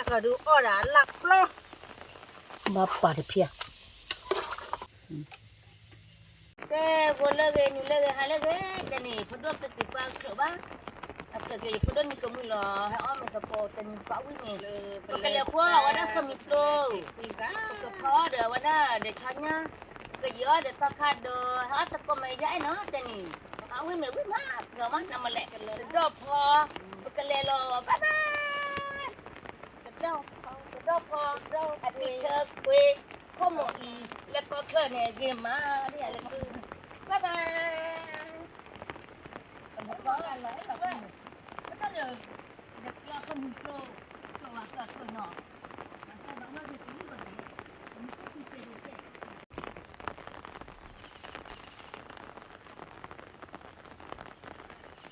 ကီၢ်ဒုးအီၣ်ဒၣ်လၢပျီ, ဘၣ်ပာ်တဖျၢၣ် တဲဖိလၢဂ့ၤ နံၤလၢဂ့ၤ ဟါလၢဂ့ၤ, တနံၤ ဖိဒိၣ်ကတုၤပှၤချုးဘၣ်, အချုးက့ၤယဖိဒိၣ်နံၤကမှံလီၤ, ဟဲအီၣ်မ့ၤကပိာ် တနံၤပှၤဝံၣ်မ့ၤ, ပကလဲၤဃိအီၣ်ဝဲဒၣ်ခီမံၤပျိ, ပကဖီအီၣ်ဒီးအဝဲဒၣ်ဒီးဆီညါ, ပကယံာ်အီၣ်ဒီးသီခါဒီး ဟဲအီၣ်သကိးမ့ၢ်ယါအဲၣ်နီၤ တနံၤ, အဝံၣ်မ့ၤဝံၣ်မး ပှၤမး နမလဲၣ် တဒီၣ်ဖီ, ပကလဲၤလီၤ bye bye, တဒီၣ်ဖီ, အတံၤဆၢကွ့ ခိၣ်မိၣ်အံၤ လၢကီၢ်ချၢၣ်န့ၣ် ဂ့ၤမး ဒ်ယၤလၢ bye bye, ပကဖီအီၣ်လီၤအဲၣ်လီၤ ပတၢ်လၢ ဒီးကျီၢ်ခီမုၢ်ကျိ ကျိဝဲကျီၢ်ကျိၢ်နီၤ, အတၢ်ဘၣ်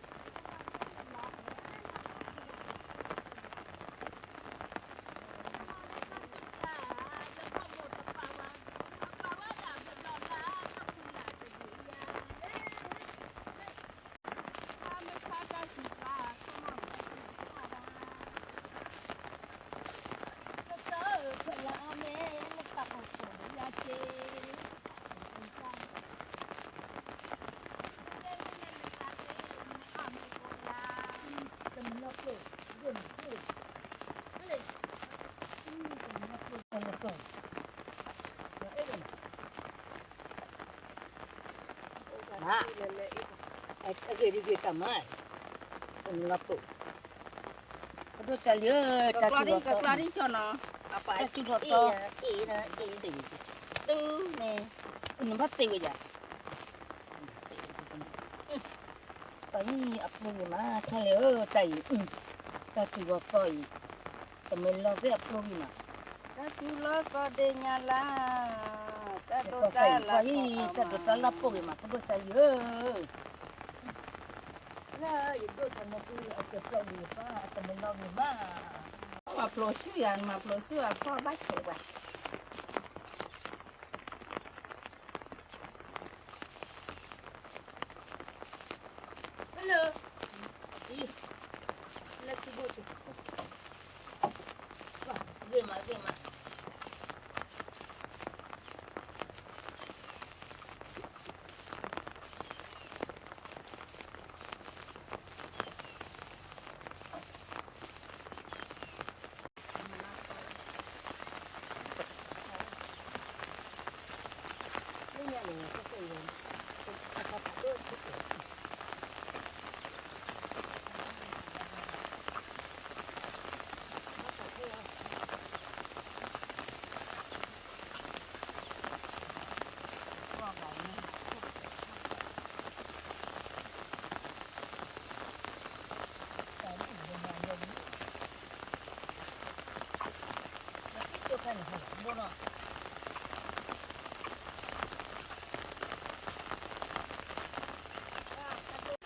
မၢ်က့ၤတလံၣ်ဘၣ်န့ၣ်, မ့ၢ်က့ၤက့ၤက့ၤက့ၤ အဂ့ၢ်ဒ်ဂ့ၢ်တၢ်မၤ, တမ့ၢ်လီၤတိၢ်, ကဒိၣ်တၢ်လံဧၢ, တၢ်စူၤလီၤတီ, တၢ်စူၤလီၤတီ, တုၤန့ၣ်, နဘၣ်သ့ဝဲယၤ, ပှၤမ့ၢ်အပျိဂ့ၤမး ထီၣ်လဲၣ်ဧၢ, တၢ်အံၤ, တၢ်စူၤလီၤတီအံၤ, တမ့ၢ်လီၤသ့အပျိဂ့ၤမး, တၢ်စူၤလီၤတီဒ့ညါလၢ်, တၢ်ဒိးတၢ်လၢ်, တၢ်ဒိးတၢ်လၢ်ပိၢ်ဂ့ၤမး ကဒိၣ်တၢ်လံဧၢ, လၢယဒိၣ်တၢ်မ့ၢ်ပျိအကပျိဂ့ၤဘၣ် အတမ့ၢ်လီၤဂ့ၤမး, မၤပျိဆူယၤ မၤပျိဆူအဖီဘၣ်ဆဲးဝဲ Hello, အံၤ, လၢခံဘိၣ်ဆူ, ဂ့ၤမး ဂ့ၤမး.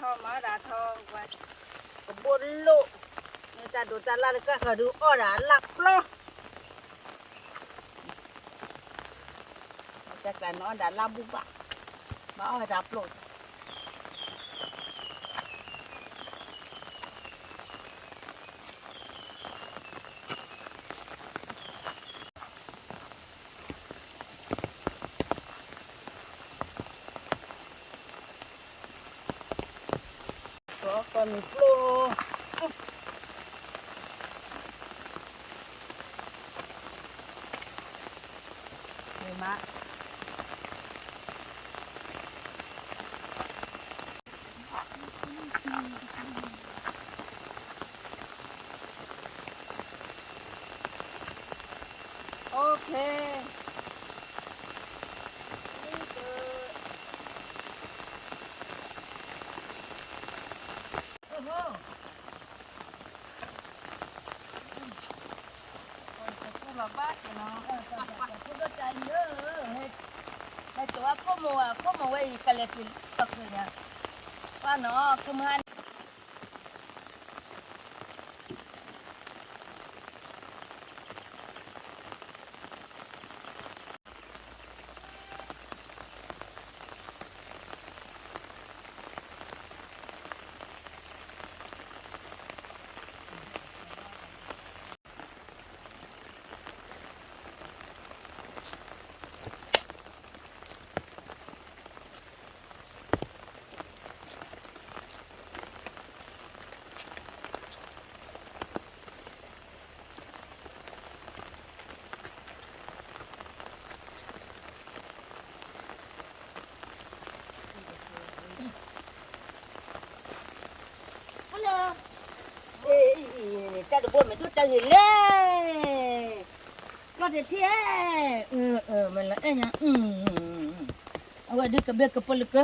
Thoi mă đa thoi, kbôl lôk, ta dô ta la lê kơ hơ dư ôr đa lak plô. Tơka nô đa la bu bă, bă ôr đa plô. Kơ mì plô. Mì mă. Okay. Ơ hô. Ơ, tơ ku lơ bá kì nô. Ơ, tơ, tơ, tơ ku đô ta yơ. Hê, hê tơ a khô mô a, khô mô wê yê ka lê tơ tơ kì nê. Wa nô, khô mô hăn. တဘိမ့ၢ်ဒိၣ်တၢ်ဂ့ၤလဲၣ်, ကျီၢ်တထံၣ်, မ့ၢ်လၢအဲၣ်ညါ, အဝဲဒုးကဘဲကပၢလၢက,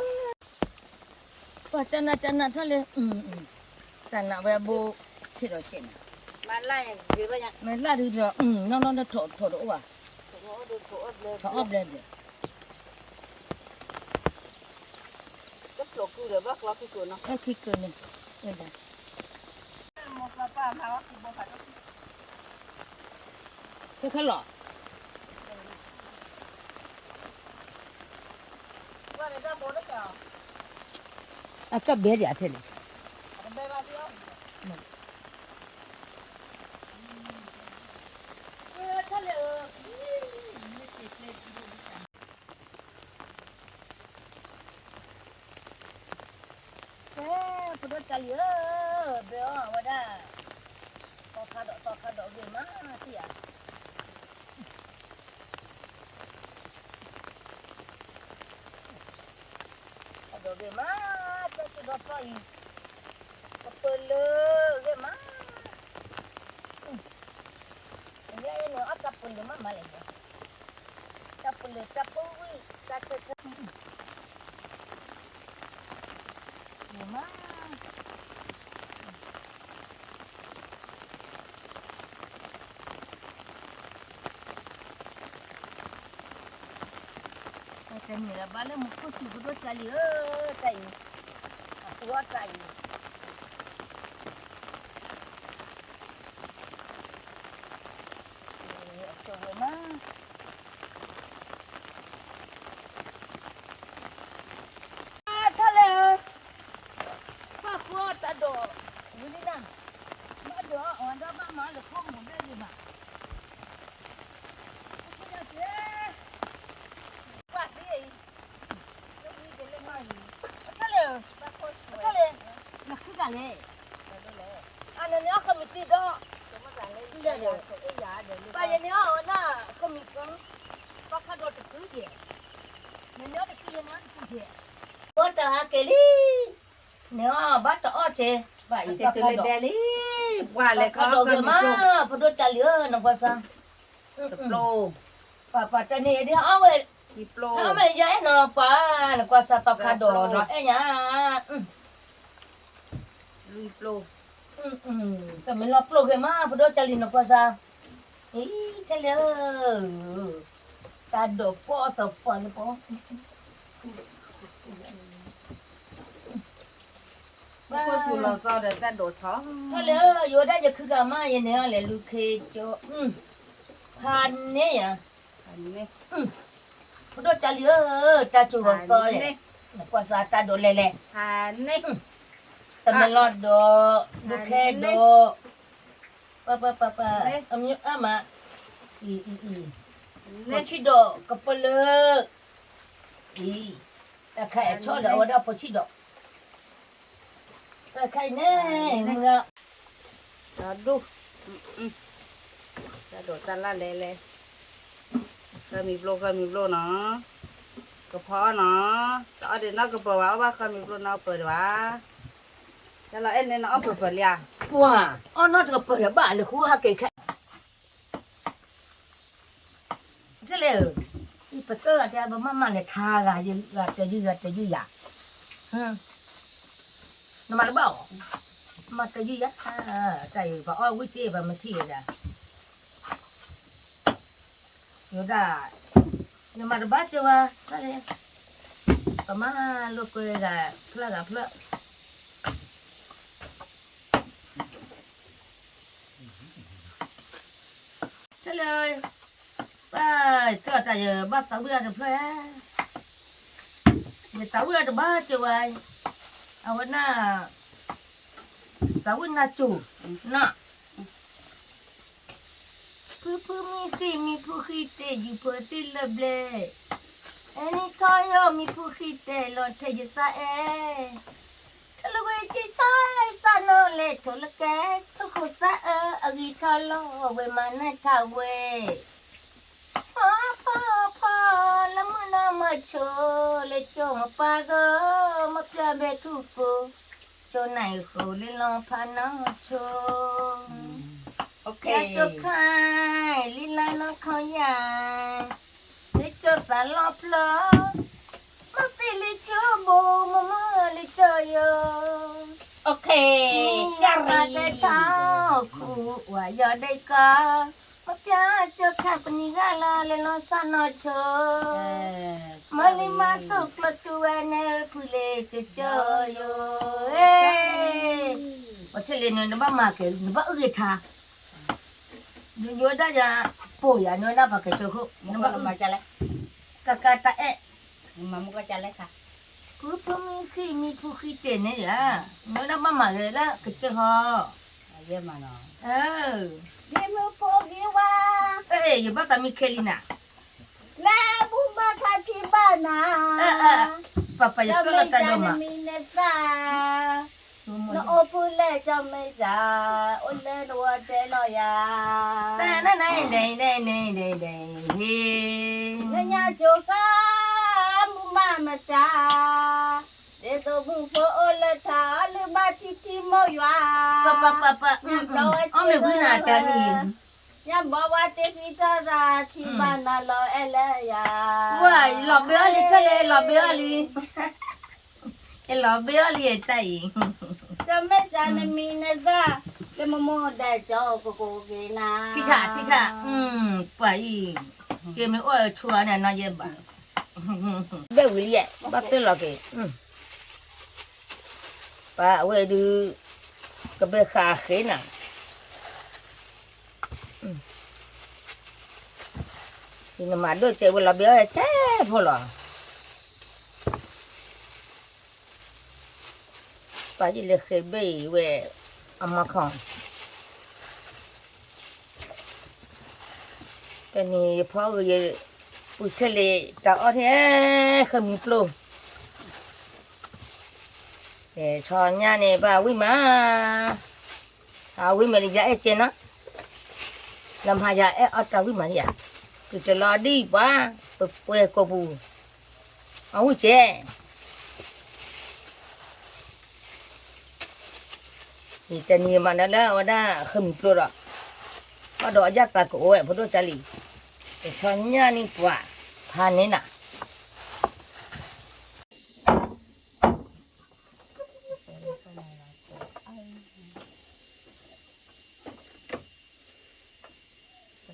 ပှၤကနၣ်ကနၣ်ထီၣ်လၢ, တၢ်နးဝဲအဘိ, ထံၣ်ဒီးကဲးနၤ, မ့ၢ်လၢဒုးဒီး, နီၢ်နီၢ်ဒီးထိးထိးတအိၣ်ဘၣ်, ထိးအီၣ်ဘျဲၣ်ဘျဲၣ် ခံကၢန့ၣ်, ခဲခဲလီၤ, အကဘဲဒံးအထဲန့ၣ်, ကဲ, ဖိဒိၣ်ကၢ်လံၤဧၢ, ဘဲအီၣ်အဝဲဒၣ်, သီခါဒီးသီခါဒီးဂ့ၤမးထံၣ်ဧါ, ခါဒီးဂ့ၤမး, တၢ်စူၤဒီးသီအံၤ, ကပၢၤလၢဂ့ၤမး, အန့ၣ်အန့ၣ်အီၣ်တၢ်ပၢၤလၢမးမးလဲၣ်, တၢ်ပၢၤလၢတၢ်ပၢၤဝံၣ်, တၢ်ဆၢဆၢ, မး တၢ်တမ့ၢ်လၢၤဘၣ်လၢမူခိၣ်စူၤ ဖိဒိၣ်ကၢ်လံၤဧၢ, တၢ်အံၤ, အသူအီၣ်တၢ်အံၤ, အစိၤဝဲမး ထီၣ်လဲၣ်, ပှၤဃီတၢ်ဒိး, ဝံၤလံနၤ, ဘၣ်ဒိးအီၤဒီးဘၣ်မၤလၢခိၣ်မူၤဘ့ၣ်ဂ့ၤဘၣ်, ပှၤသံအံၤ, ထီၣ်လဲၣ်, ထီၣ်လဲၣ်, နခုကလဲၣ်, အန့ၣ်န့ၣ်အီၣ်ခီမံၤတံၢ်ဒီး, ပှၤယဲန့ၣ်အီၣ်ဝဲဒၣ်ခီမံၤကီ, ဘၣ်ခါဒီးတကုကဲ, နန့ၣ်အီၣ်တကုယဲန့ၣ်အီၣ်တကုကဲ, ဘၣ်တၢ်ဟးက့ၤလံ, န့ၣ်အီၣ်ဘၣ်တအီၣ်ကဲ, ဘၣ်အံၤဘၣ်ခါဒီး, ဘၣ်ခါဒီးဂ့ၤမး, ဖိဒိၣ်ကၢ်လံၤဧၢ နကွၢ်စၢ်, ပှၤပှၤတနံၤအံၤဒ်အီၣ်ဝဲ, အီၣ်မ့ၢ်ယဲအဲၣ်နီၤပှၤ, နကွၢ်စၢ်သီခါဒီးနီၤအဲၣ်ညါ, တမ့ၢ်လီၤပျိၢ်ဂ့ၤမး ဖိဒိၣ်ကၢ်လံၤနကွၢ်စၢ်, အံၤ ထဲလဲၣ်ဧၢ, တၢ်ဒိးပှီၢ်အသးပှၢ်လၢပှီၢ်, ဘၣ်, ထဲလဲၣ်ဧၢ, ယိၤဒၣ်ယခုကမၣ်ယဲန့ၣ်အီၤလဲၣ် လူၤခ့ကၠိ, ဖးန့ၢ်ယၤ, ဖိဒိၣ်ကၢ်လံၤဧၢ, တၢ်စူၤဂီၤသီလဲၣ်, နကွၢ်စၢ်တၢ်ဒိးလဲၤလဲၤ, တမ့ၢ်လီၤဒီး, လူၤခ့ဒီး, ပှၤပှၤပှၤပှၤ, အမ့ၢ်အါမး, အံၤအံၤအံၤ, ဖိဆံးဒီးကပၢလၢ, အံၤ, တၢ်ခါအံၤဆီဒီးအဝဲဒၣ်ဖိဆံးဒီး, တၢ်ခါအံၤန့ၣ်, တၢ်ဒိၣ်, တၢ်ဒိးတၢ်လၢ်လဲၤလဲၤ, ဃၢမံၤပျိဃၢမံၤပျိနီၤ, ကဖီအီၣ်နီၤ, တအီၣ်ဒံးနီၢ်ကပၢၤဘၣ်အီၣ်ဘၣ်ဃၢမံၤပျိနီၢ်ပၢၤဒံးဘၣ်, တၢ်လီၤအဲၣ်န့ၣ်နအီၣ်ပၢၤပၢၤလံဧါ, ပှၤ, အီၣ်နီၢ်တကပၢၤဒီးဘၣ်လၢဃူဟးက့ၤခဲ ထဲလဲၣ်ဧၢ, ပသၢဂၤတဲပမၤမၤလဲၤထါဂၤ, ဂၤတယုၢ်ဂၤတယုၢ်ယၤ, နမၤတဘၣ်အီၤ, မၤတယုၢ်ယၤ, တၢ်အံၤ ပှၤအီၣ်ဝံၣ်စ့ၢ် ပှၤမၤထံၣ်ဝဲဒၣ်, ယိၤဒၣ်, ယမၤတဘၣ်စၢၤဝဲ, တၢ်လဲၣ်, ပမၤလိာ်ကွဲဂၤ, ဖျၢၣ်ဂၤဖျၢၣ် ထဲလဲၣ်, ပၢ်သၢတၢ်ယဘၣ်သးဝံၣ်လၢတဖျၢၣ်, ယသးဝံၣ်လၢတဘၣ်စၢၤဝဲ, အဝဲနၢ်, သးဝံၣ်နၢ်စူၤ, နၢ်, ဖုဖုမံဃံးမံဖုဃံးတဲာ် ယူၤဖိသ့ၣ်လၢၢ်ဘျဲၣ်, အဲၣ်နံၣ်ထီၣ်ယီၢ်မံဖုဃံးတဲာ် လီၤထဲယသးအဲၣ်, ထီၣ်လၢဝဲက့ၤစၢ်စၢ်နီၢ်လဲၣ် ထိၣ်လၢကဲ ထိၣ်ခိၣ်သၣ်အၢ အဂံၢ်ထီၣ်လီၤဝဲမၤနၢၤထးဝဲ, ဖီဖီဖီ လၢမုၢ်နီၢ်မၤဆိ လၢကၠိမပၢ်ဂီၢ် မပျၢ်ဘဲထူၣ်ကိ, ကၠိနၢ်အံၤဃိလၢလီၤဖးနီၢ်ဆိ. ယကၠိခါ, လံလါနီၢ်ခီယၤ, လံကၠိသးလီၤဖျိ, မ့ၢ်သ့လံကၠိဘိ, မ့ၢ်မ့ၢ်လံကၠိယိၤ, မ့ၢ်မၤကဲထီၣ်ခူ, ဝၤယီၤဒဲကီ, မ့ၢ်ပျၢ်ကၠိခါပနံၤဂၤလီၤ လဲၤလီၤစၢ်နီၢ်ဆိ, မ့ၢ်လံမၤစိးကျိၤတုၤဝဲန့ၣ် ဖုလ့ၤကၠိကၠိယိၤ, ပှၤထံၣ်လံနဘၣ်မၤကဲၤ နဘၣ်အုၣ်ဂ့ၤထါ နညိဒၣ်ယၤ, ပိာ်ယၤညိဒၣ်ပှၤကစၢၢ်ခိၣ်, နဘၣ်မၤကလဲၣ်, ကကတၢ်အဲၣ်, မၤမူကလဲၣ်ခါ, ဖုဖုမံဃံမံဖုဃံတ့ၢ်န့ၣ်ယၤ, ညိဒၣ်ဘၣ်မၤဂဲၤလၢကစၢၢ်ဟီ, ယဲမၤနီၤ, ယမ့ၢ်ဖိဂ့ၤဝါ, ယဘၣ်သးမံခဲလံနၤ, လၢဘူၣ်ဘၣ်ခါထံဘၣ်နၤ, ပပယကလီၤတၢ်ဒိၣ်မး, နမံၤနသၣ် နအိၣ်ဖုလဲၣ်ကၠီမဲစၢ်, အိၣ်လၢနဝီတဲလီၤယၤ, နညါကၠိဃါ, မူမးမတၤ, ဒ်သိးမူဖိအိၣ်လၢထး လုၢ်ဘၣ်ထံထံမိၢ်ယွၤ, ညါဘျီဝဲတ့ၢ်, ညါဘီဝဲတ့ၢ်ဃံထီၣ်သး ထံဘၣ်နၤလီၤအဲၣ်လၢယၤ, လီၤဘ့အီၣ်လံ ထဲလဲၣ်လီၤဘ့အီၣ်လံ, လီၤဘ့အီၣ်လံတၢ်အံၤ, ကၠီမဲစၢ်နမံၤနသၣ်, လၢမမိၢ်ဒၣ်ကၠီကကိးက့ၤနၤ, ထံထၣ်ထံထၣ်, ပှၤအံၤ, က့မ့ၢ်အိၣ်ဆိအါန့ၣ်နီၢ်ယဲဘၣ်, ဘဲဝံၤလံ, ဘၣ်သ့ၣ်လီၤက့ၤ, ပှၤအဝဲဒုး, ကဘဲဃာ်ဃ့နၤ, နမၤဒိၣ်စဲးဝဲလီၤဘ့အီၣ်စဲးဖိလီၤ, ပှၤယလဲၤဃ့ဘ့အံၤဝဲ, အမၤခီ တနံၤယဖီဂ့ၤယ, ပူၤဆဲးလံ, တၢ်အီၣ်ထဲ, ဃ့မံၤပျိ, ဆီညါန့ၣ် ဘၣ်ဝံၣ်မး, အဝံၣ်မးလံယၤအဲၣ်ကဲနီၤ, လၢမၤယၤအဲၣ်အီၣ်တၢ်ဝံၣ်မးလံယၤ, ကတလီၤဒံးပှၤ, ပပှဲၤကိာ်ပူၤ, အဝံၣ်ကဲ တနံၤမးဒီးလၢအဝဲဒၣ်ဃ့မံၤပျိဒီး, ဘၣ်ဒီးအယၣ်သးကအိၣ်ဝဲ ဖိဒိၣ်ကၢ်လံၤ, တဆီညၣ်န့ၣ်ပှၤ, ဖးန့ၢ်နၤ,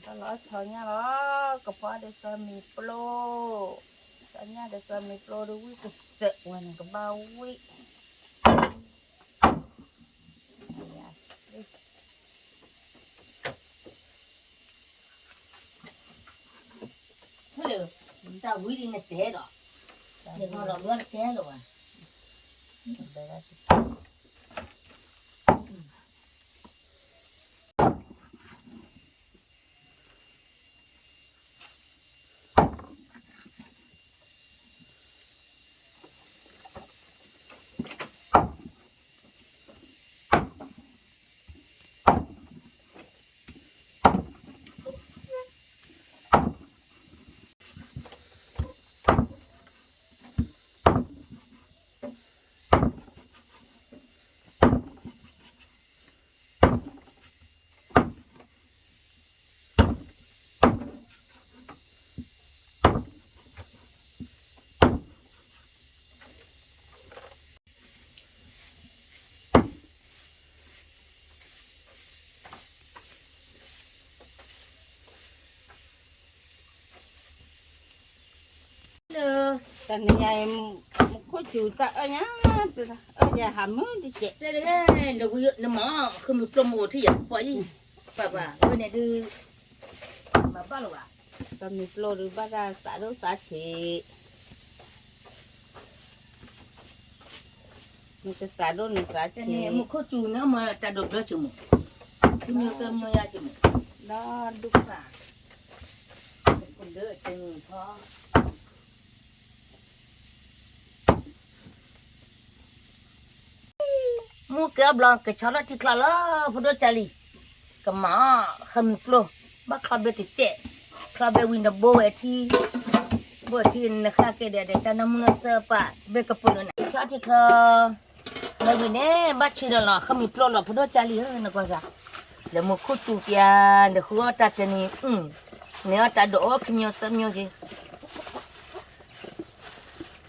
ကဘၣ်လီၤဆီညၣ်လီၤ, ကဖီဒီးကၠီမံၤပျိ, ဆီညၣ်ဒီးကၠီမံၤပျိဒီးဝံၣ်ကစၢၢ်ဝဲန့ၣ် ကဘၣ်ဝံၣ် တၢ်ဝံၤဒ်နတဲဒီး, နလီၤဘၢတဲလီၤဘၣ်, တနံၤညါအံၤ မူခိၣ်စူၤတၢ်အၢၣ်ညါ, အၢၣ်ညါဟးမုၢ်တကဲး, နမၤဃ့မံၤပျိမအိၣ်ထံၣ်ယၤပှၤအံၤ, ပှၤပှၤဝဲန့ၣ်ဒုး, မၤဘၣ်လီၤဘၣ်, တမံၤပျိဒုးဘၣ်တၢ်သးဒိၣ်သးဆံး နကသးဒိၣ်နသးဆံး, မူခိၣ်စူၤန့ၣ် မ့ၢ်တၢ်ဒိးဘျၢစ့ၢ်မး, တမံၤကမ့ၢ်ယၤစ့ၢ်မး, ဒီးဒုးပာ်, ကဒၢတမံၤဖီ မူကဲအဘျီ ကဆီလီၤထံချီလီၤ ဖိဒိၣ်ကၢ်လံၤ, ကမၤအီၣ်ဃ့မံၤပျိ, ဘၣ်ချီဘဲတစဲး, ချီဘဲဝံၤနဘိဝဲထံ, ဘိထံနဃၣ်ကဲဒီး တၢ်နၢမူနၢဆၢပာ် ဘဲကပူၤလၢနၤ ဆီထံချီ, မ့ၢ်ဝံၤန့ၣ် ဘၣ်ဆံးဒီးလီၤ ဃ့မံၤပျိလီၤ ဖိဒိၣ်ကၢ်လံၤဧၢ နကွၢ်စၢ်, လဲၤမူခိၣ်တူပျါ, လဲၤဃုအီၣ်တၢ်တနံၤ, န့ၢ်အီၣ်တၢ်ဒိးအိၣ်ခံမျိုးသၢမျိုးက့,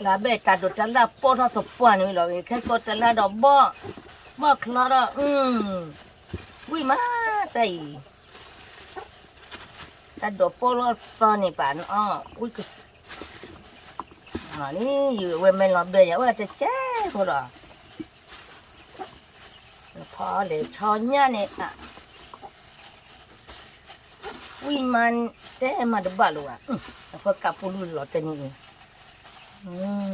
လၢဘဲၣ်တၢ်ဒိးတၢ်လၢ်ပိၢ်ထီၣ်သပှၢ်န့ၣ်လီၤ, ခဲကိးတၢ်လၢ်ဒီးဘီၣ်, ဘီၣ်ချီဒီး, ဝံၣ်မးတၢ်အံၤ, တၢ်ဒိးပိၢ်လီၤသီန့ၣ်ပာ်န့ၣ်အီၣ်, ဝံၣ်ကစ, လံ, ယဝဲမ့ၢ်လီၤဘဲၣ်ယၤအိၣ်တကဲဖိဒီး ဖီလဲၤဆီညၣ်န့ၣ်, ဝံၣ်မး, တဲမၤတဘၣ်လၢၤဘၣ်, အဖၢကးပူၤလူလီၤတနံၤအံၤ,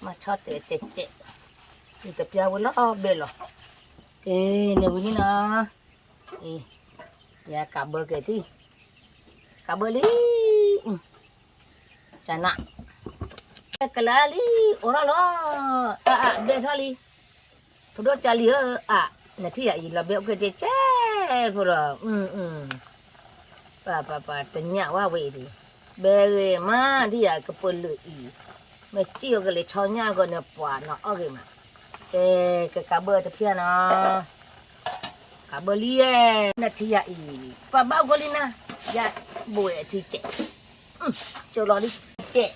မၤဆီတဲာ်တဲာ်တဲာ်, ယတပျၢ်ဝဲလီၤဘဲၣ်လီၤ, ကဲ, န့ၣ်ဝံၤလံနီၤ, ယကးဘၢက့ၤထံၣ်, ကးဘၢလံ ကနၣ်, ကလၤလံ, အိၣ်ထီၣ်လီၤ, အါအါဘဲၣ်ထီၣ်လံ, ဖိဒိၣ်ကၢ်လံဧၢ, အါ, နထံၣ်ယၤအံၤ လီၤဘဲၣ်အိၣ်က့ၤတကဲဖိလီၤ, ပၤပၤပၤ တညၣ်ဝဲဝဲအံၤဒံး, ဘဲဂ့ၤမးဒ်ယၤကပၢၤလုာ်အံၤ, မ့ၢ်စံၣ်အီၤကလဲၤဆီညၣ်အဂီၢ်န့ၣ် ပှၤနီၤအီၣ်ဂ့ၤမး, ကဲ, ကကးဘၢတဖျၢၣ်နီၤ, ကးဘၢလံယဲ, နထံၣ်ယၤအံၤ, ပှၤဘၣ်ဂီၢ်လံနၤ, ယဘိးဝဲအထံကဲး, ကၠိလီၤလံ, ကဲ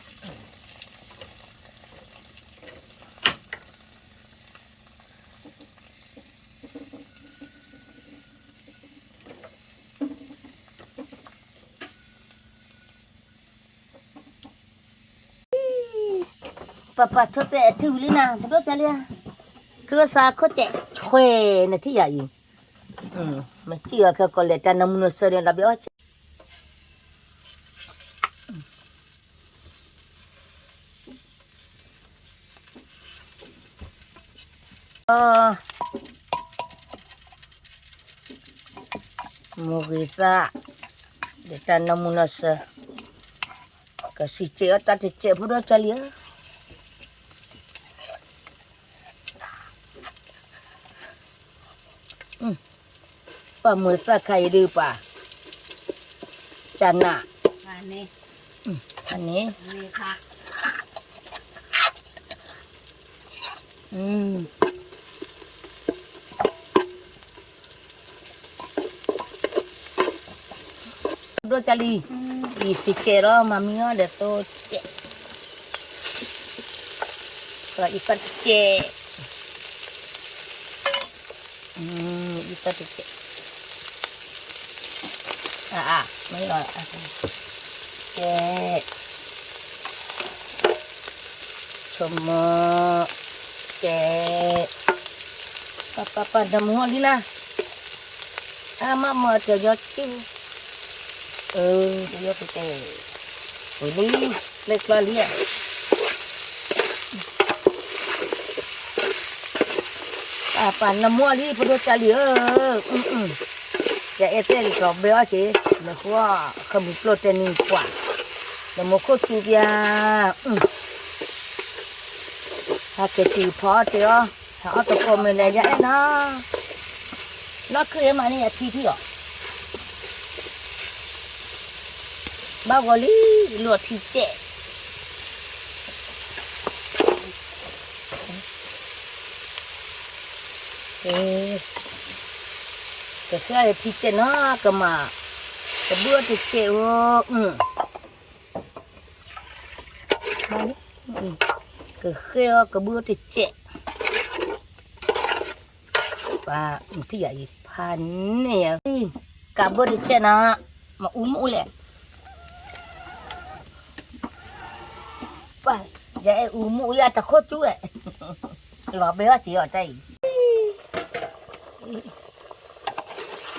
ပၤပၤထိၣ်တဲာ်အထံဝံၤလံနၤ တဒိၣ်ကၢ်လံဧါ, ကစၢ်ခိၣ်တဲာ်ဆွဲနထံၣ်ယၤအံၤ, မ့ၢ်စံၣ်အီၤခဲကိးလဲၣ် တၢ်နၢမူနစၢၤဒီးလီၤဘဲအီၣ်ကဲ မိၢ်ဂ့ၤသၣ်, ဒီးတၢ်နီၢ်မူနီၢ်ဆၢ, ကစံၣ်ကဲးအီၣ်တၢ်တကဲးဖိဒိၣ်ကၢ်လံဧၢ, ပှၤမုာ်သၣ်ခါအံၤဒုးပှၤ, ကနၣ်, န့ၣ် ဒိၣ်ကၢ်လံ, ယစံၣ်ကဲးလီၤ မၤမံအီၣ်ဒီးသိကဲး, ဒီးအံၤသီတကဲး, အံၤသီတကဲး, အါအါ မ့ၢ်လီၤ, ကဲ ဆိကမိၣ်, ကဲ, ပၢ်ပၢ်ပၢ် နမူအီၤလံနၤ, အါမးမၤတယီၤက့ၢ်, တယီၤက့ၢ်, ဝံၤလံ, ကျဲကျီလံဧါ, ပၢ်ပၢ်နမူအီၤလံ ဖိဒိၣ်ကၢ်လံဧၢ, ယအဲၣ်တဲလံကျီဘဲအီၣ်က့ၤ, နဃုအီၣ် ဃမုၢ်ပျိၢ်တဲနံၤပှၤ, နမူခိၣ်သူပျါ, ဟးက့ၤတုၤဖီအီၣ်တ့ၢ်အီၣ်, ဟးအီၣ်သကိးမုၢ်လဲၤယၤအဲၣ်နီၤ, လီၢ်ခုၣ်အံၤမးန့ၣ် အထံထံၣ်အီၤ, ဘၣ်ဂီၤလံ, လီၤထံကဲး ကဃ့ထံကဲးနီၤ ကမၤ, ကဘုၣ်အီၣ်တကဲးဧိၤ, ကဃ့အီၣ်ကဘုၣ်အီၣ်တကဲး, ပှၤထံၣ်ယၤအံၤဖးန့ၢ်ယၤ, ကးဘုၣ်တကဲးနီၤ, မ့ၢ်အူမ့ၢ်အူလဲၣ် ပှၤ, ယအဲၣ်အူမူယၤတခိၣ်တူၢ်ဝဲ, လီၤဘဲအီၣ်စ့ၢ်အီၤတၢ်အံၤ,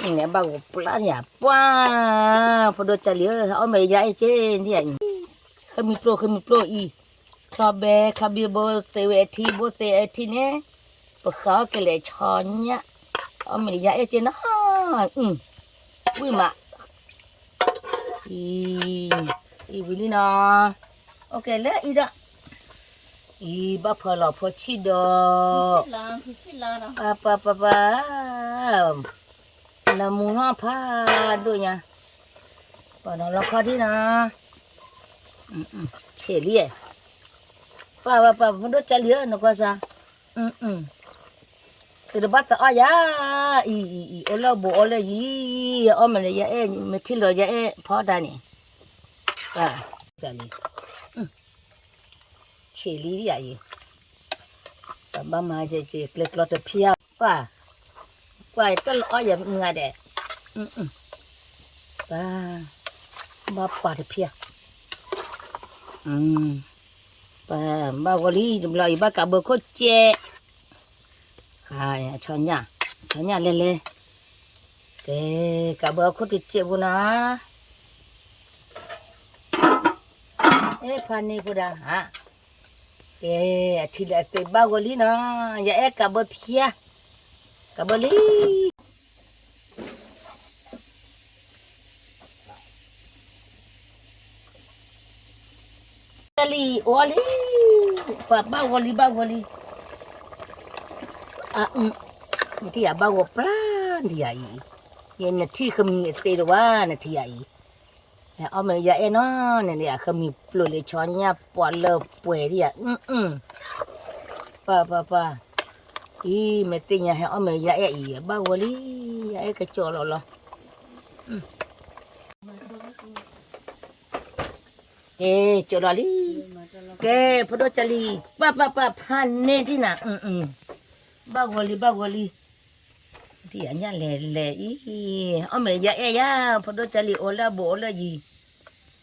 န့ၣ်ဘၣ်ဂီၤပျၢ်န့ၣ်ယၤ, ပှၤ, ဖိဒိၣ်ကၢ်လံဧၢ, အီၣ်မ့ၢ်ယၤအဲၣ်က့ၢ်န့ၣ်, ဃမံၤပျိၢ် ဃမံၤပျိၢ်အံၤ, ချီဘဲ ချီဘဲဘိသ့ဝဲအထံ ဘိသ့အထံန့ၣ်, ပဃးအီၣ်ကလဲာ်ဆီညၣ်, အီၣ်မ့ၢ်ယၤအဲၣ်က့ၢ်နီၤ, ဝံၣ်မး အံၤ, အံၤဝံၤလံနီၤ, အိၣ်ကဲလၢအံၤဒီး, အံၤဘၣ်ဖၢလီၤဖိဆံၣ်ဒီး, ပပပပ, နမူနီၢ်ဖးဒိၣ်ညါ, ပှၤနီၤလီၤခီၣ်ထံနီၤ, ဆဲးလံ, ပပပပ ဖိဒိၣ်ကၢ်လံဧၢ နကွၢ်စၢ်, တဘၣ်သးအီၣ်ယၤ, အံၤ အံၤ အံၤ အိၣ်လၢအဘူးအိၣ်လၢယံၤ, အီၣ်မ့ၢ်လၢယအဲၣ် မ့ၢ်ထံၣ်လီၤယအဲၣ်ဖီတၢ်န့ၣ်, တၢ်လံ, ဆံးလံယၤအံၤ, ပဘၣ်မၤကျဲကျီတဖျၢၣ်, ကွၢ်, ကွၢ်တၢ်လၢအီၣ်ယၤမုၢ်ဂၤဒဲး, ပဘၣ်ပှၤတဖျၢၣ်, ပဘၣ်ဂီၤလံတဘျီအံၤ ဘၣ်ကးဘၢခိၣ်စဲး ဟါ, ဆီညၣ်, ဆီညၣ်လဲၤလဲၤ, ကဲ, ကးဘၢအခိၣ်တစဲးဖိနီၤ, အဲၣ်ဖးန့ၢ်ဖိဒၣ်, ကဲ, အထံၣ်လၢအသ့ဘၣ်ဂီၤလံနီၤ, ယအဲၣ်ကးဘၢဖျါ, ကးဘၢလံ တၢ်လံၤအိၣ်လံ, ပှၤဘၣ်ဂီၤလံ ဘၣ်ဂီၤလံ, အ, နထံၣ်ယၤဘၣ်ဂီၤပျၢ်ဒံးယၤအံၤ, ယဲနထံၣ်ဃမံၤအသ့တဝါ နထံၣ်ယၤအံၤ, ဟဲအီၣ်မ့ၢ်ယၤအဲၣ်နီၤ, နန့ၣ်အဃမံၤပျိာ်လၢဆီညၣ်ပှၤလၢပှဲၤဒံးယၤ, ပှၤ ပှၤ ပှၤ, အံၤ မ့ၢ်သ့ၣ်ညါဟဲအီၣ်မ့ၢ်ယၤအဲၣ်အံၤ ဘၣ်ဂီၤလံ, ယၤအဲၣ်ကကၠီလီၤလီၤ ကဲ, ကၠီလီၤလံ, ကဲ, ဖိဒိၣ်ကၢ်လံၤ, ပၢ်ပၢ်ပၢ် ဖးန့ၢ်ထံၣ်နၤ, ဘၣ်ဂီၤလံ ဘၣ်ဂီၤလံ, ထံၣ်ယၤညၣ်လဲၤလဲၤအံၤ, အီၣ်မ့ၢ်ယၤအဲၣ်ယၤ, ဖိဒိၣ်ကၢ်လံၤ အိၣ်လၢအဘူးအိၣ်လၢယံၤ,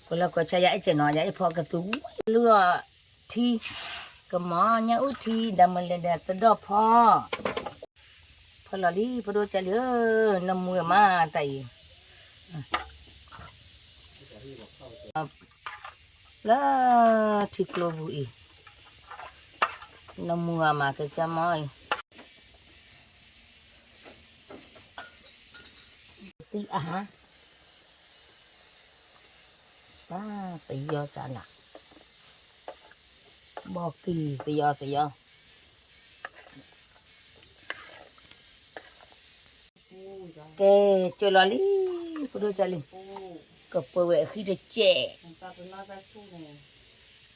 ကိးလၢကိးဆါယၤအဲၣ်ကဲနီၤ, ယၤအဲၣ်ဖီကသူဝံၤ လူလီၤထံ, ကမီၤညၣ်အူထံ ဒၣ်မလဲၤဒီးသဒီၣ်ဖီ ဖီလီၤလံ ဖိဒိၣ်ကၢ်လံၤဧၢ, နမူမးတၢ်အံၤ, လၢထံကျိပူၤအံၤ, နမူအမၤကစၢ်မီအံၤ, သံအဟါ, ပသယီစးနၤ, ဘီကံၤသယီသယီ ကဲ, ကၠိလီၤလံ, ဖိဒိၣ်ကၢ်လံၤ, ကပၢၤဝဲအဃံတစဲး,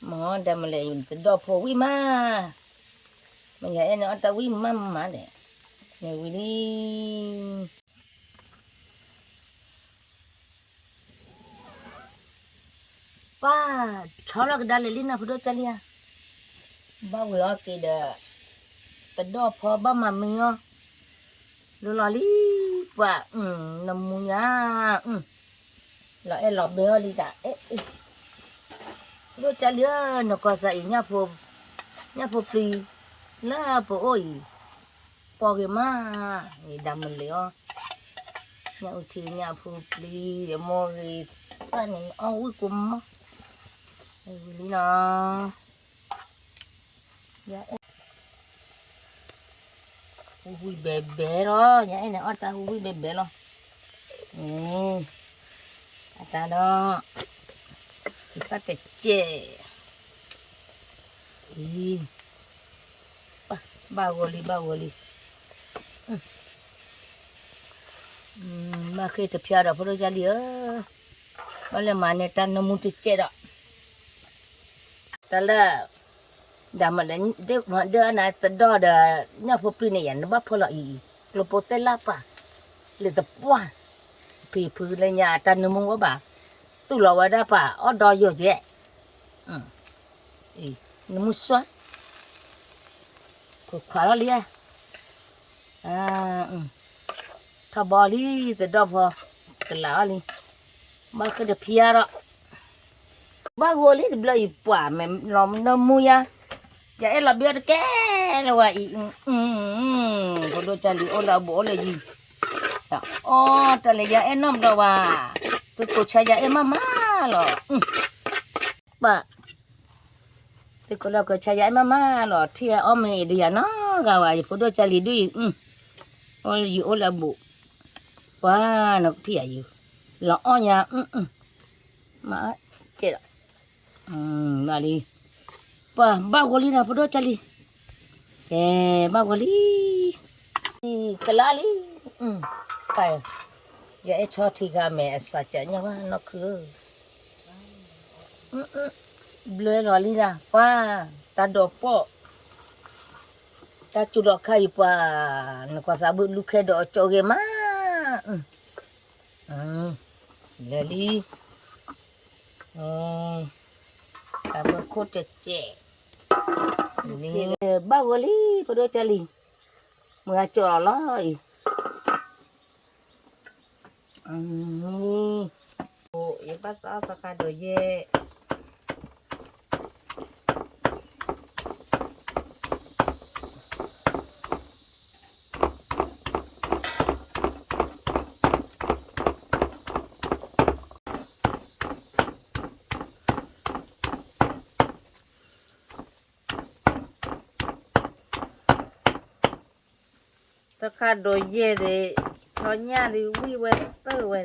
မ့ၢ်ဒၣ်မလဲၣ် သဒီၣ်ဖိဝံၣ်မး, မ့ၢ်ယၤအဲၣ်န့ၣ်အီၣ်တၢ်ဝံၣ်မးမးဒဲး, မ့ၢ်ဝံၤလံ ပၢ်, ဆီလီၤကဒါလဲာ်လံနၤ ဖိဒိၣ်ကၢ်လံၤဧါ, ဘၣ်ဝဲအီၣ်က့ၤဒီး သဒီၣ်ဖီဘၣ်မၤမံအီၤ, လိၤလီၤလံ, ပှၤ, နမူညါ, လီၤအဲၣ်လီၤဘဲအီၤလံတၢ်, ဖိဒိၣ်ကၢ်လံၤဧၢ, နကီၢ်စးအံၤ, ညၣ်ဖိပျံၤ, လၢပအိၣ်အံၤ, ပီၢ်ဂ့ၤမး, ဂ့ၤဒၣ်မလဲာ်အီၤ, ညၣ်အူထံညၣ်ဖိပျံၤ, ယမိၢ်ဂ့ၤ, ပၢ်န့ၣ်အီၣ်ဝံၣ်ကိးမီၢ်, ဝံၤလံနီၤ ယအဲၣ်, ဟူဝံၣ်ဘဲဘဲလီၤ, ယအဲၣ်န့ၣ်အီၣ်တၢ်ဟူဝံၣ်ဘဲဘဲလီၤ, အတၢ်ဒီး, တၢ်တကဲး, အံၤ, ဘၣ်ဂီၤလံ ဘၣ်ဂီၤလံ, ဘၣ်ဃ့ၢ်တဖျါဒီး ဖိဒိၣ်ကၢ်လံၤဧၢ, ဘၣ်လဲၤမၤန့ၢ်တၢ်နမူတကဲးဒီး တၢ်လၢ, ဒၣ်မလဲၣ်, ဒ်နသဒီၣ်ဒီး ညၣ်ဖိပျံၤန့ၣ်ယၤ နဘၣ်ဖီလီၤအံၤအံၤ, ကျိပိသဲလၢပၢ်, လၢသပှၢ်, ဖံးဖုလၢညါတၢ်နမူဝဲဘၣ်, သူၣ်လီၤဝဲဒၣ်ပၢ်အီၣ်ဒီယိာ်ကဲး, နမူစွါ, ခိးခွါလီၤလံ, ထီၣ်ဘီလံ, သဒီၣ်ဖီ, ကလးအီၤလံ, ဘၣ်ဃ့ၢ်တဖျါဒီး ဘၣ်ဂီၤလံတဘျီအံၤ ပှၤမ့ၢ်လီၤနမူယါ, ယအဲၣ်လီၤဘၣ်အီၤတကဲလၢၤဝဲအံၤ, ဖိဒိၣ်ကၢ်လံၤအိၣ်လၢအဘူးအိၣ်လၢယံၤ, အီၣ်တၢ်လၢယအဲၣ်နီတဘျီဝဲ, သုးကိးဆါယၤအဲၣ်မးမးလီၤ, ပၢ်, သုးကိးလၢကိးဆါယၤအဲၣ်မးမးလီၤ, ထံၣ်အီၣ်မ့ၢ်အံၤဒီးယၤနီတဂၤဝဲ, ယဖိဒိၣ်ကၢ်လံၤဒုးအံၤ, အိၣ်လၢယံၤအိၣ်လၢအဘူး, ပှၤ, နကထံၣ်ယၤယံၤ, လီၤအီၣ်ညါ, မၤကဲးဒီး ဘၣ်လံ, ပှၤဘၣ်ဂီၤလံနၤ ဖိဒိၣ်ကၢ်လံၤ, ကဲ, ဘၣ်ဂီၤလံ, ကလးလံ, ပှၤ, ယအဲၣ်ဆီထံခါမဲာ်အစးကဲးညါဘၣ်နီၢ်ခုဧၢ, ဘျၢလီၤလံနၤ ပှၤ, တၢ်ဒိးပီၣ် တၢ်ကၠူဒီးခါအံၤပှၤ, နကွၢ်သးဘုလူခဲဒီးအကၠီဂ့ၤမး, လဲၤလံ, တၢ်မုၢ်ခိၣ်တကဲး, ဘၣ်ဂီၤလံ ဖိဒိၣ်ကၢ်လံ, မုၢ်ဂၤကၠီလီၤအံၤ, ယဘၣ်သးအီၣ်သးခါဒိးယဲၢ် သးခါဒိးယဲၢ်ဒီး, ဆီညၣ်ဒီးဝံၣ်ဝဲသၢဝဲ,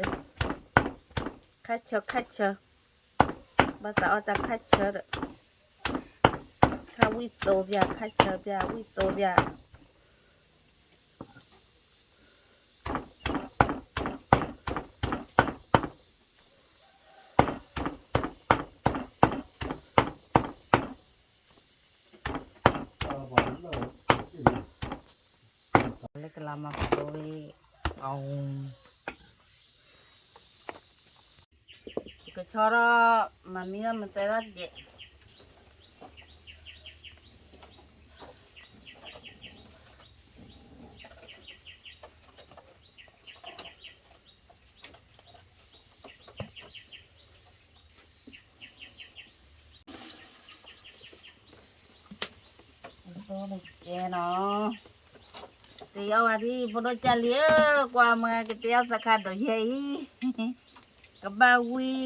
ခါဆၢခါဆၢ, ဘၣ်သးအီၣ်တၢ်ခါဆၢဒီး, ခါဝံၣ်သိပၠး ခါဆၢပၠး ဝံၣ်သိပၠး လၢကလၤမၤပှၤဝံၤ, ကဆီထီၣ်, မၤမံထီၣ်မၤတဲထီၣ်တကဲး ကဲနီၤ, တယီဝဲဒၣ် ဖိဒိၣ်ကၢ်လံဧၢ, ကွၢ်မုၢ်ဂၤကတဲအီၣ်သးခါဒိးယဲၢ်အံၤ, ကဘၣ်ဝံၣ်,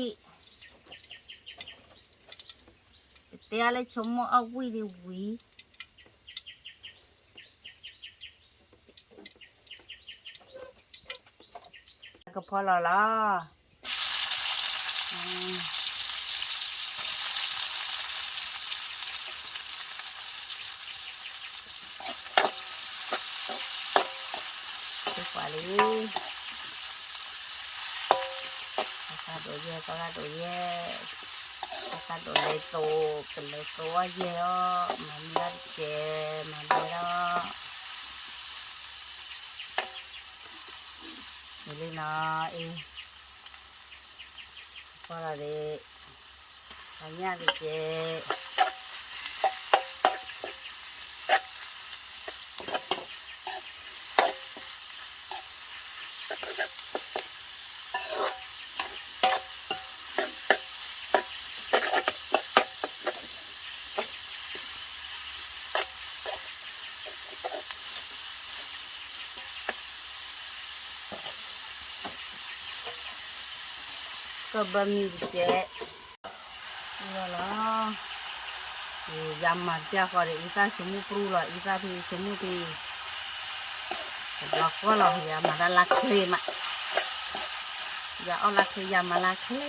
ကတဲအီၣ်လၢဆိကမိၣ်အီၣ်ဝံၣ်ဒံးဝံၤ ကဖီလီၤလီၤ. သ့ၣ်ပှၤလံ, သးခါဒိးယဲၢ် သးခါဒိးယဲၢ်, သးခါဒိးလဲၤသိး ကလဲၤသိးအီၣ်ယဲၢ်အီၤ, မၤမံတကဲး မၤမံလီၤ. မ့ၢ်လံနီၤအံၤ, ဖီလီၤဒံး, အညၣ်တကဲး ကဘၣ်မံတကဲး, လီၤ, ယၤမၤတၢ်ဃီဒီး အံသၣ်ဆိကမိၣ်ပရူၢ်လီၤ အံသၣ်ဖံဆိကမိၣ်ဖံ, တဘျီဃီလီၤ ယၤမၤတၢ်လၢချ့မး, ယၤအီၣ်လၢချ့ ယၤမၤလၢချ့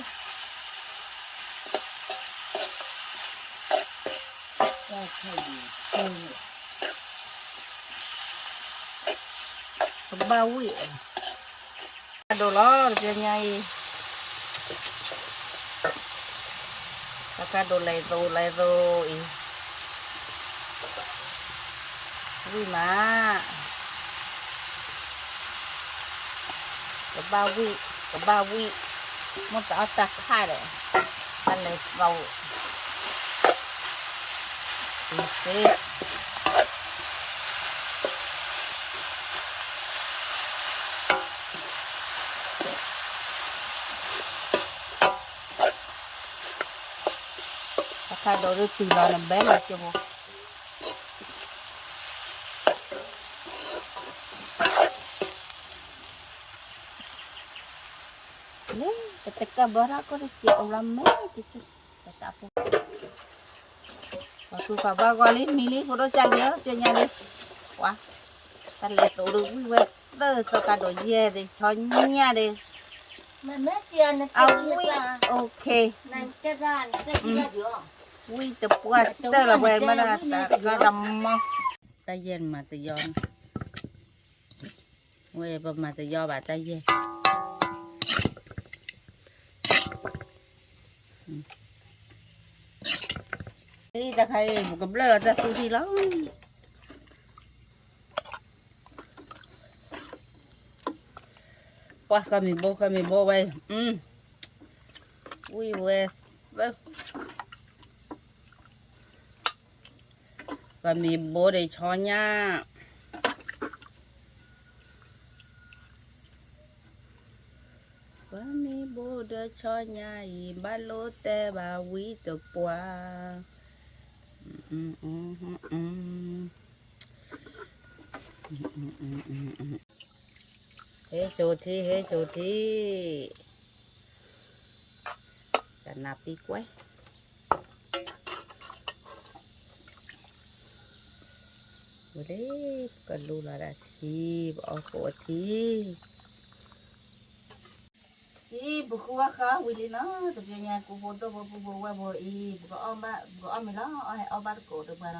ကဘၣ်ဝံၣ်, ကဒိးလီၤ တပျဲညါအံၤ, ပကဒိးလဲၤသိးလဲၤသိးအံၤ, ဝံၣ်မး, ကဘၣ်ဝံၣ်, ကဘၣ်ဝံၣ်, မိၢ်သးအီၣ်တၢ်ခါဒီး, တၢ်လဲၤသိး အံၤသ့ အခါဒိးဒုးတုၤလီၤနဘဲလီၤကၠိဖိ လၢ ပတကဘၣ်ထီၣ်ကီၢ်တစဲးအိၣ်လီၤမဲာ်တက့ၢ်, ပတၢ်ဖိ ပှၤသူၣ်ကဘၣ်ဂီၤလံ မံလံ ဖိဒိၣ်ကၢ်လံဧၢ ပညါလံ, ပှၤ တၢ်လဲၤသိးဒုးဝံၣ်ဝဲသၢ သီခါဒိးယဲၢ်ဒံး ဆီညၣ်ဒံး အဝံၣ် okay, ဝံၣ်တပှၢ်တၢၢ်လီၤ ဝဲမ့ၢ်ဒၣ်တၢ်ကီတၢ်မီ တၢ်ယဲၢ်မၤတယီ ဝဲပမၤတယီဘၣ်တၢ်ယဲၢ် တခါအံၤ ပကဘျၢၣ်လီၤတၢ်သူထံလီၤ. ပှၤဃၢမံၤဘိ ဃၢမံၤဘိဝဲ, ဝံၣ်ဝဲ, ဃၢမံၤဘိဒီးဆီညၣ်, ဃၢမံၤဘိဒီးဆီညၣ်အံၤ ဘၣ်လိၣ်တဲဘၣ်ဝံတပှၢ်, ဟ့ၣ်ကၠိထံ ဟ့ၣ်ကၠိထံ, တနၢ်ပံကွဲ ဝဲလၢ ပကလူလီၤဒၣ်ထံ ပအီၣ်ဃိးထံ, အံၤ ပဃုအီၣ်ဃာ်ဝံၤလံနီၤ, တပျဲညါကူဖိဒိၣ်ဖိပူဖိဝဲၢ်ဖိအံၤ ပကအီၣ်ဘၣ် ပကအီၣ်မ့ၤလီၤ, အီၣ်ဟဲအီၣ်ဘၣ်တကိးတပှၢ်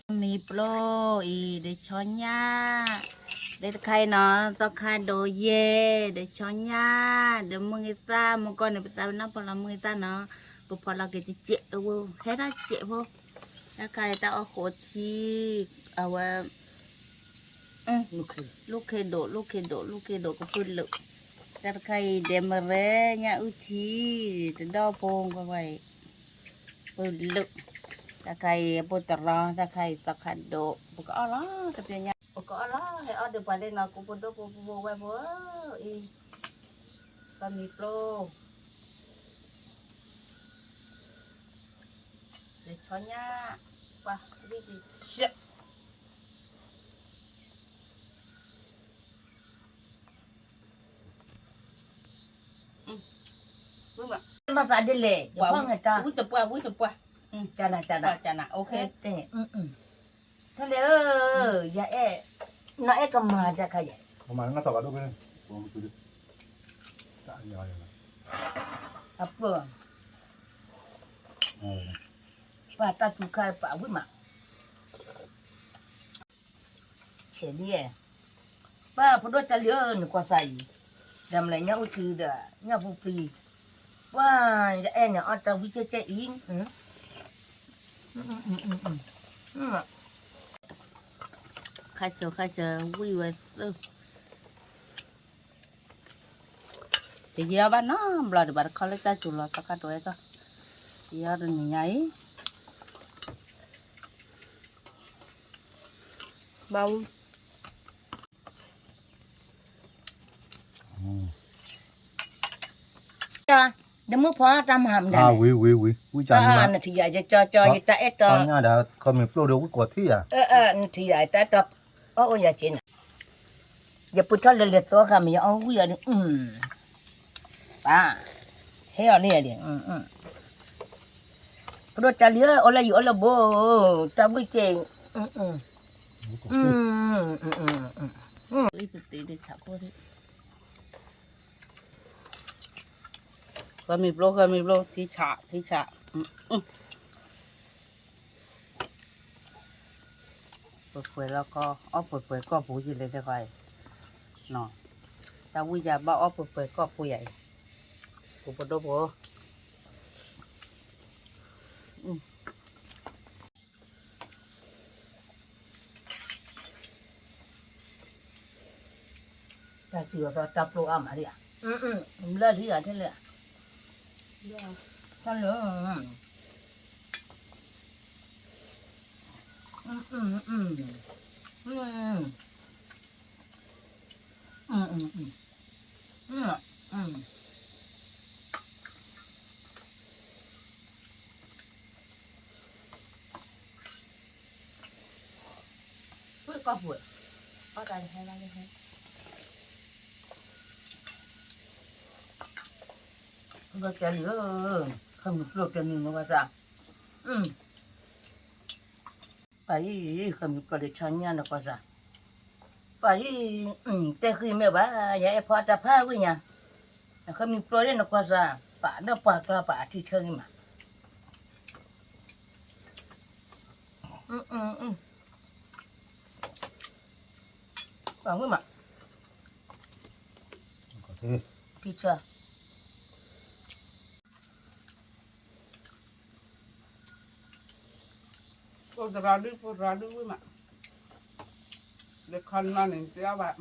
နီၤ, မံၤပျိအံၤ ဒီးဆီညၣ်, ဒီးတခါအံၤနီၤ သီခါဒိးယဲၢ် ဒီးဆီညၣ်, ဒီးမုၢ်ဂ့ၤသၣ် မုၢ်ကီၢ်န့ၣ် ပသးပ့ၤနီၣ်ဖီလီၤမုၢ်ဂ့ၤသၣ်နီၤ, ပဖီလီၤက့ၤတစဲးအဝဲ ဟဲဒၣ်စဲးဖိ, တၢ်တခါအံၤတၢ်အီၣ်ဃိးထံ, အဝဲ လူၢ်ခ့ဒိၣ် လူၢ်ခ့ဒိၣ် လူၢ်ခ့ဒိၣ် ကပုၢ်လၢာ်, တၢ်တခါအံၤ ဒဲမရဲ ညၣ်အုၣ်ထံ, တဒီၣ်ဖိ ကွၢ်ကွၢ်အံၤ, ပုၢ်လၢာ်, တၢ်တခါအံၤ အပုၢ်တရီ တၢ်တခါအံၤ သီခါဒိး, ပကအီၣ်လီၤ တပျဲညါ, ပကအီၣ်လီၤ ဟဲအီၣ်ဒီးပှၤလၢနီၤ ကူဖိဒိၣ်ဖိပူဖိဝဲၢ်ဖိအံၤ, ပမံၤပျိ ဒီးဆီညၣ်, ပှၤ ဝံၣ်ဒံး ရှဲး, မၤသးဒ်လဲၣ် ယဖီၣ်ငတၢ် ဝံၣ်တပှၢ် ဝံၣ်တပှၢ်, ကနၤ ကနၤ ကနၤ တလဲၣ်ဧၢ, ယအဲၣ်, နီၢ်အဲၣ်ကမၤတၢ်ခါယဲၢ်, အပၢၢ်, ပှၤတၢ်စူၤခါပာ်ဝံၣ်မး, ဆဲးဒ်, ပှၤဖိဒိၣ်ကၢလံဧၢ နကွၢ်စၢ်အံၤ, ဒီးမလဲၤညၣ်အူထံဒီး ညၣ်ပူၤပျံၤ, ပှၤ, ယအဲၣ်န့ၣ် အီၣ်တၢ်ဝံၣ်ကဲကဲအံၤ, ခါဆၢ ခါဆၢ ဝံၣ်ဝဲသၢ တယဲၢ်အီၣ်ဘၣ်နီတဘျီဒံးဘၣ် တခီလၢတၢ်စူၤလီၤသီခါတဝဲသီ, ယဲၢ်အီၣ်တနံၤညါအံၤ, ဘၣ်ဝံၣ်, ဒီးမုၢ်ဖီတၢ်မၤမနုၤ, ဝံၤ ဝံၤ ဝံၤ ဝံၣ်ကနၤ, နထံၣ်ယၤ ယကၠီကၠီ ယတၢ်အဲၣ်တီ, ခီမ့ၢ်ပျိၢ်ဒီးဝံၣ်ကိးထံၣ်ယၤ, နထံၣ်ယၤ ယတၢ်အဲၣ်တီ, အီၣ်အိၣ်ယၤက့နၤ ယပုၢ်ထီၣ်လဲၤလဲၤသီဃာ်မ့ၢ်ယအီၣ်ဝံၣ်အီၤဒီး, ပၢ်, ဟဲအီၤလၢယၤဒီး, ဖိဒိၣ်ကၢလံဧၢ အိၣ်လၢယအိၣ်လၢဘိ, တၢ်ဝံၣ်ကဲ, ဃၢမ့ၤပျိၢ် ဃၢမ့ၤပျိၢ် ထံဆး ထံဆး, ပှဲၤပှဲၤလီၤကီ, အီၣ်ပှဲၤပှဲၤကီၢ်ပူၤယံၤလဲၤတဲဃီအံၤ, တၢ်ဝံၣ်ယၤဘၣ်အီၣ်ပှဲၤပှဲၤကီၢ်ပူၤယၤအံၤ, ပူၤပဒိၣ်ပူၤ တၢ်စံၣ်အီၤသီတၢ်ပျိအါမးလံဧါ, လၢလံဧါထဲလဲၣ်, တၢ်လၢ, ကီၢ်ပူၤ, ကီၢ်တၢ်တဟဲဘၣ်လၢဟဲ, ကီၢ်ကၢလံဧၢ, ဃၢမုၢ်ကျိၣ်တနံၤနကွၢ်စၢ်, ပၢ်အံၤ, ဃၢမုၢ်ကျိၣ်ဒီးဆီညၣ်နကွၢ်စၢ်, ပၢ်အံၤ, တဲဃံမ့ၢ်ဘၣ်, ယအဲၣ်ဖီအတၢ်ဖးဝံၣ်ညါ, ဃၢမုၢ်ကျိၣ်ဒီးနကွၢ်စၢ်, ပာ်ဒီးပှၤကျါပာ်အထံဆၢဂံၢ်မး ပှၤဝံၣ်မး, ထံဆၢ, ဖိသရၣ်ဒု ဖိသရၣ်ဒုဝံၣ်မး, လဲၤခီနီၤန့ၣ် တဲအီၣ်ဘၣ်,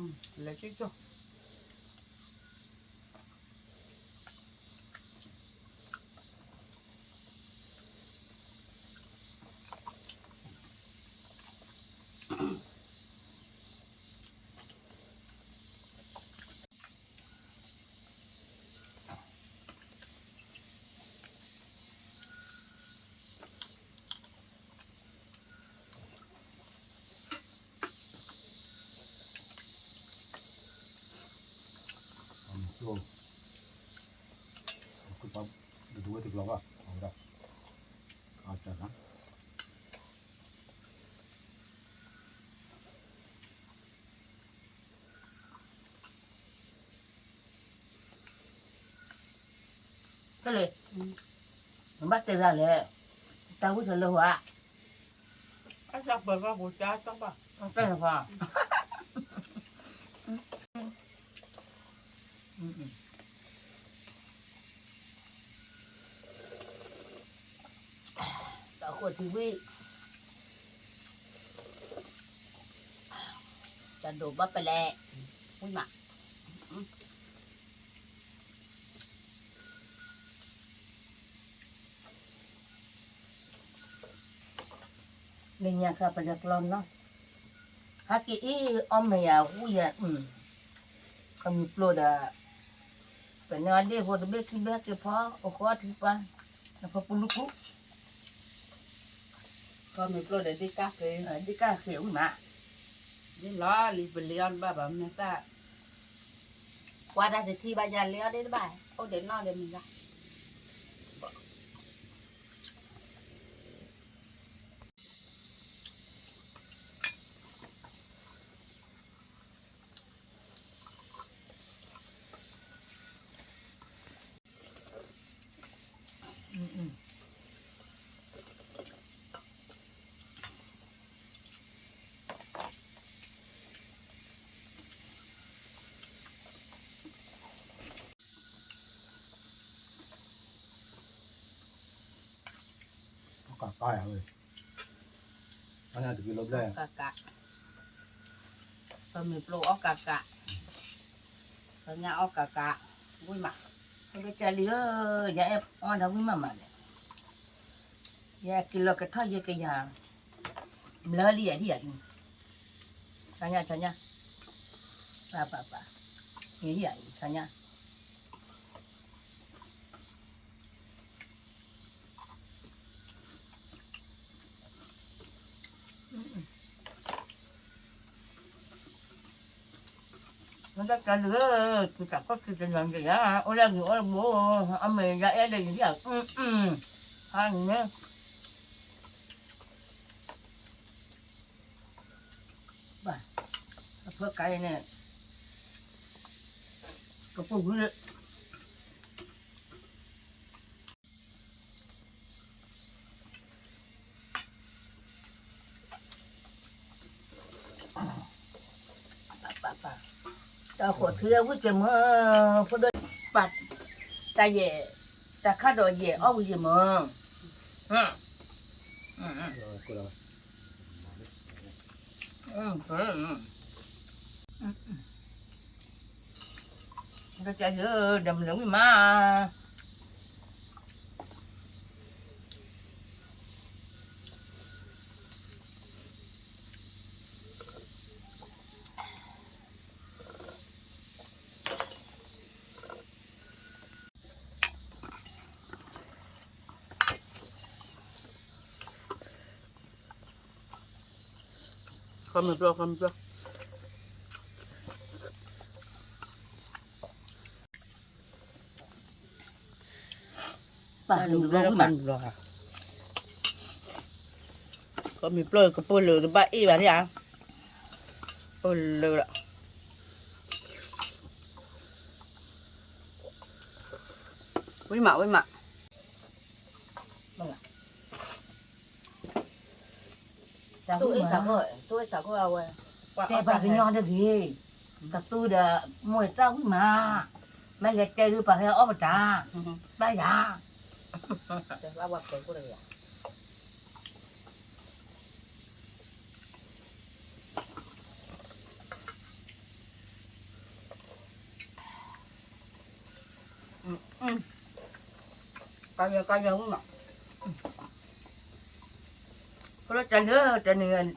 လဲၤက့ၤကၠီ, ဒ် ဒဝဲတကျိၤဘၣ် အဝဲဒၣ် အတၢ်နၤ တလဲၣ်, နဘၣ်တဲသးလဲၣ်, တၢ်ဝံၣ်ထီၣ်လၢဟိုဧါ, အတၢ်ပၢၢ်ကီၢ်ပူၤကၢ်တၢ်ဘၣ်, တၢ်နဖီ တၢ်ဃိထံဝံၣ်, တၢ်ဒိးဘၣ်ပလဲၣ်, ဝံၣ်မး လၢညါခါပလဲၤကျီနီၤ, ဟဲက့ၤအံၤ အီၣ်မ့ၢ်ယၤဝံၣ်ယၤ, ခီမ့ၢ်ပျိဒီး, ပန့ၢ်အီၣ်ဒ့ၣ်ဖိတဘ့ၣ်ခံဘ့ၣ်က့ၤဖီ, အိၣ်ဃီထံပှၤ, နဖီပူၤလူၤကူ, ခီမ့ၢ်ပျိဒီးဒ့ၣ်ကၢ်ဃ့, ဒ့ၣ်ကၢ်ဃ့ဝံၣ်မး, ဒ်လီၤလံပလဲၤအီၣ်တဘၣ်ဘၣ်မ့ၢ်သၣ် ကွၢ်တၢ်တထံၣ်ဘၣ်ယၤလဲၤအီၣ်ဒ့ၣ်တဘၣ်, အိၣ်ဒီးနီၢ်ဒီးမ့ၢ်ဂၤ အီၣ်ကးကးယၤဝဲ, အီၣ်ညါတက့ၤလီၤဘျဲၣ်, အီၣ်ကးကး, ပမ့ၢ်ပျိအီၣ်ကးကး, ပညါအီၣ်ကးကး, ဝံၣ်မး, ပကစၢ်လံဧၢ, ယအဲၣ်အီၣ်ဒၣ်ဝံၣ်မးမးလဲၣ်, ယက့ၤလီၤကထီၣ်ယဲကယၤ, ဘျၢလံယၤဒ်ယၤအံၤ, ဆါညါဆါညါ, ပၢ်ပၢ်ပၢ်, ယဒ်ယၤအံၤ ဆါညါ မ့ၢ်တၢ်ကလုၢ်ဧၢ, သုတၢ်ခီၣ်ထံးတနီၤန့ၣ်ယၤ, အိၣ်လၢဂ့ၤအိၣ်လၢဘိ, အမ့ၢ်ယၤအဲၣ်လၢယၤ, ဟါန့ၣ်, ဘၣ်, အဖၢကါအံၤန့ၣ်, ကပူၤဝံၤလၢ တၢ်ဃိးထံဝံၣ်က့ၤမၢ, ဖိဒိၣ်, ပာ်, တၢ်ယဲၢ်, တၢ်ခါဒီးယဲၢ်အီၣ်ဝံၤယဲၢ်မၢ, တၢ်ယဲၢ်, ဒီးမနုၤဝံၣ်မး ခီမ့ၢ်ပျီ, ခီမ့ၢ်ပျီ, ပၢ်လူၤဘျီ, ခီမ့ၢ်ပျီကပိၢ်လၢာ်တဘၣ်အ့ၣ်ဘၣ်န့ၣ်ဧါ, ပိၢ်လၢာ်လီၤ, ဝံၣ်မး, ဝံၣ်မး, တဲပှၤကညီတဂ့ၤ, ကသူဒီးမိၢ်တၢ်ဝံၣ်မး, မ့ၢ်လဲၤတဲဒုးပှၤဟဲအီၣ်ပတၢ်, ဘၣ်ယၤ, ကယီကယီဝံၣ်မး, ဖိလၢတၢ်လၢတၢ်န့ၣ်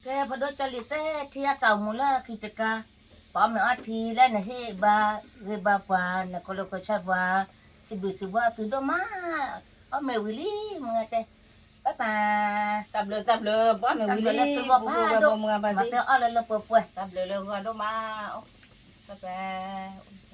ကဲ ဖိဒိၣ်ကၢ်လံၤသ့ၣ် ထံအတၢ်အိၣ်မူလၢခံတကါ, ပှၤအီၣ်မ့ၤအီထံလၢနဟ့ၣ်ဘါဂ့ၤဘါပှၤ နကိးလိာ်ကိးဆၢပှၤ, စံးဘျုးစံးဘျုးသုဒိၣ်မး, အီၣ်မ့ၤဝံၤလံ မုၢ်ဂၤတဲ, ဘၣ်ပၢ်, တၢ်ဘျုးတၢ်ဘျုး ပှၤမ့ၤဝံၤလံ ပှၤမုၢ်ဂၤဘၣ်, မၤတအီၣ်လၢလၢပှဲၤပှဲၤ, တၢ်ဘျုးလၢဂီၤဒိၣ်မး, ဘၣ်ပၢ်.